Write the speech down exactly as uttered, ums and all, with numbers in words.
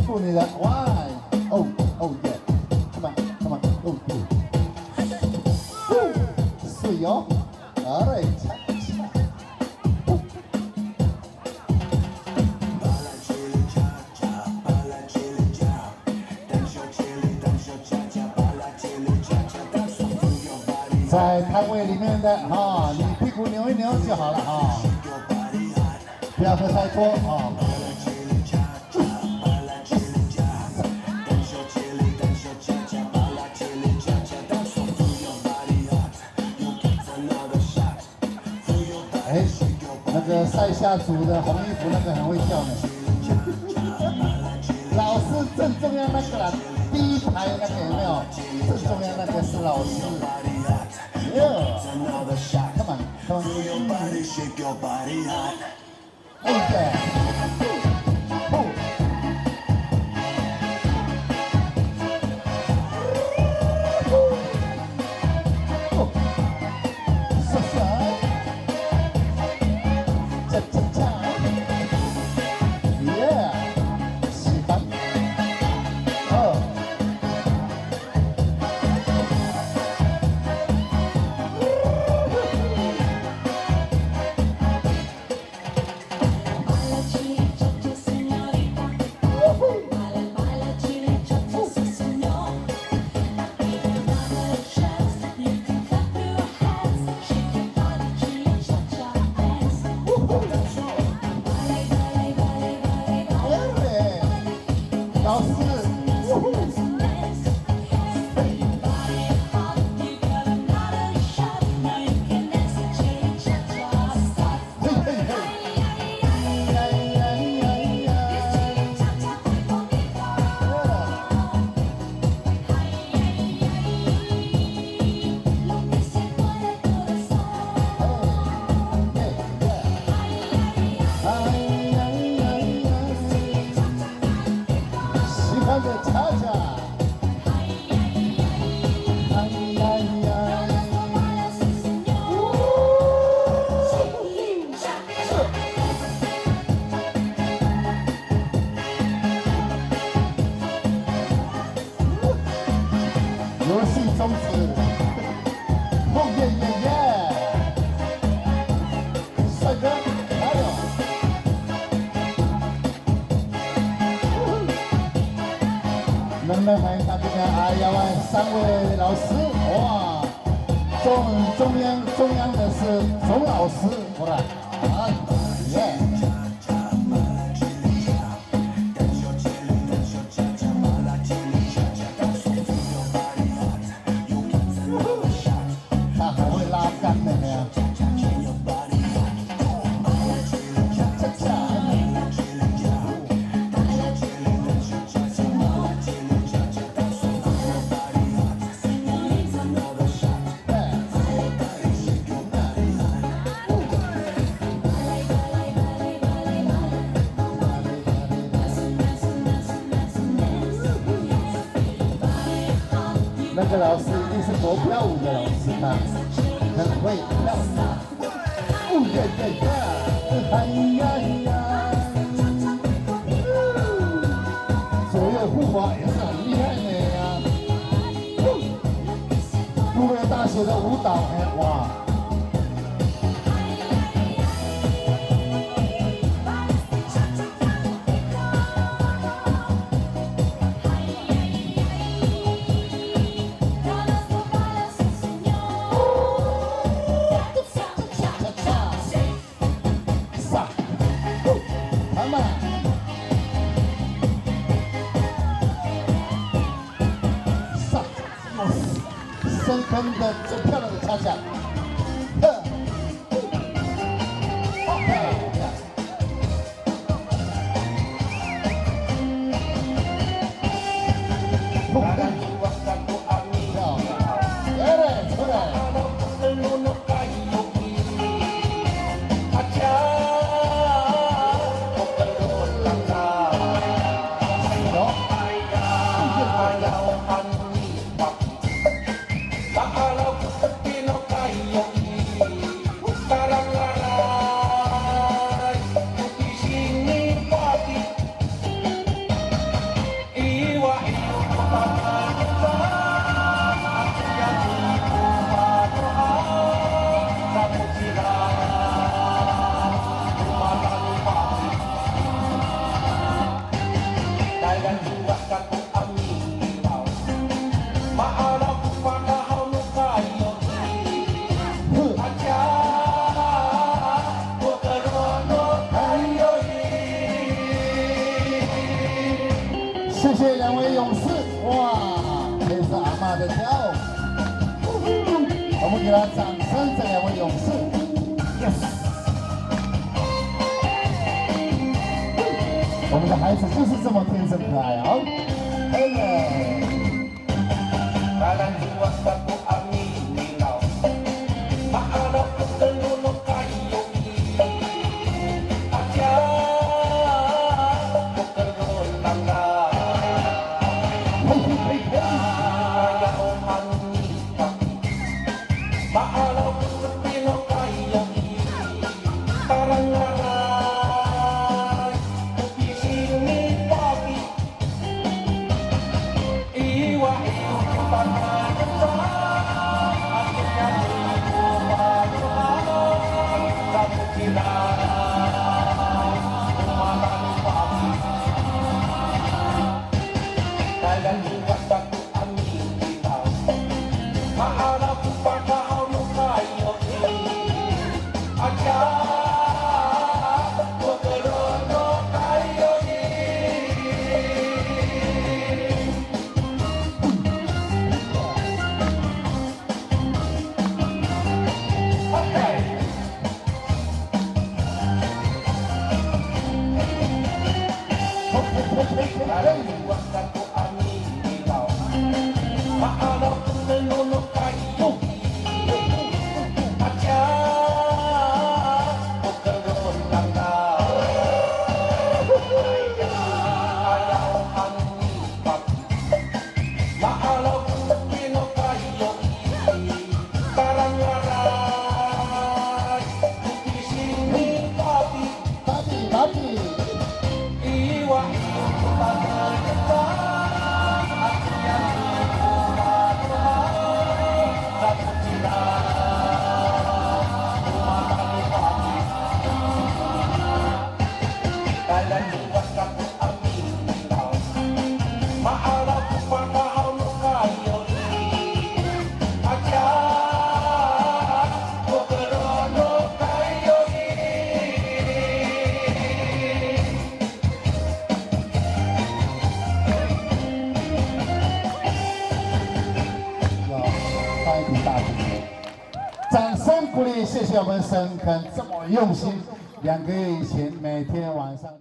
不你的，why？Oh, oh yeah. Come on, come on. Oh, oh. Woo! 水哦。All right. 在摊位里面的哈，你屁股扭一扭就好了哈，不要喝太多哈。哎，那个塞夏族的红衣服那个很会跳呢。老师正中央那个啦，第一排那个有没有？正中央那个是老师。Yeah. Come on, come on. Oh yeah.游戏终止。哦耶耶耶！帅哥，加油！能不能欢迎大家？哎呀喂，三位老师，哇，中中央中央的是钟老师，过来。啊，耶！他很会拉杆的呢。那个老师一定是国标舞的老师，他很会跳舞。哦耶耶耶！哎呀呀！左右互滑也是很厉害的呀。部落大学的舞蹈，哎，哇！深坑的最漂亮的恰恰。谢谢两位勇士，哇，配合阿嬷的跳舞。我们给他掌声，这两位勇士。Yes。我们的孩子就是这么天真可爱啊。OK。掌声鼓励，谢谢我们深坑这么用心，两个月以前每天晚上。